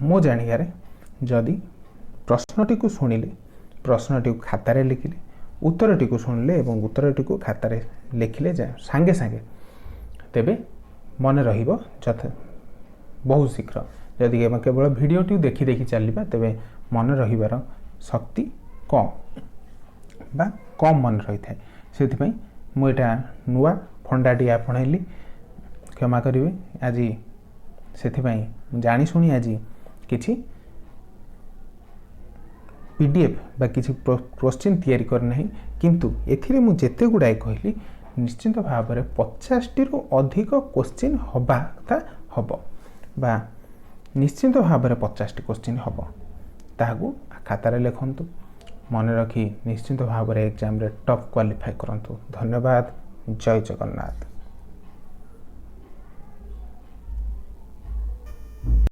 ମୋ ଜାଣିବାରେ ଯଦି ପ୍ରଶ୍ନଟିକୁ ଶୁଣିଲେ, ପ୍ରଶ୍ନଟିକୁ ଖାତାରେ ଲେଖିଲେ, ଉତ୍ତରଟିକୁ ଶୁଣିଲେ ଏବଂ ଉତ୍ତରଟିକୁ ଖାତାରେ ଲେଖିଲେ ସାଙ୍ଗେ ସାଙ୍ଗେ, ତେବେ ମନେ ରହିବ ଯଥା ବହୁତ ଶୀଘ୍ର। ଯଦି ଆମେ କେବଳ ଭିଡ଼ିଓଟିକୁ ଦେଖି ଦେଖି ଚାଲିବା, ତେବେ ମନେ ରହିବାର ଶକ୍ତି କମ୍ ବା କମ୍ ମନେ ରହିଥାଏ। ସେଥିପାଇଁ ମୁଁ ଏଇଟା ନୂଆ ଫଣ୍ଡାଟି ଆପଣେଇଲି, କ୍ଷମା କରିବେ। ଆଜି ସେଥିପାଇଁ ମୁଁ ଜାଣିଶୁଣି ଆଜି କିଛି PDF ବା କିଛି କୋଶ୍ଚିନ୍ ତିଆରି କରିନାହିଁ, କିନ୍ତୁ ଏଥିରେ ମୁଁ ଯେତେ ଗୁଡ଼ାଏ କହିଲି, ନିଶ୍ଚିନ୍ତ ଭାବରେ 50ଟିରୁ ଅଧିକ କୋଶ୍ଚିନ୍ ହେବା କଥା ହେବ ବା ନିଶ୍ଚିନ୍ତ ଭାବରେ 50ଟି କୋଶ୍ଚିନ୍ ହେବ। ତାହାକୁ ଖାତାରେ ଲେଖନ୍ତୁ, ମନେ ରଖି ନିଶ୍ଚିନ୍ତ ଭାବରେ ଏକ୍ଜାମ୍ରେ ଟପ୍ କ୍ୱାଲିଫାଏ କରନ୍ତୁ। ଧନ୍ୟବାଦ। ଜୟ ଜଗନ୍ନାଥ।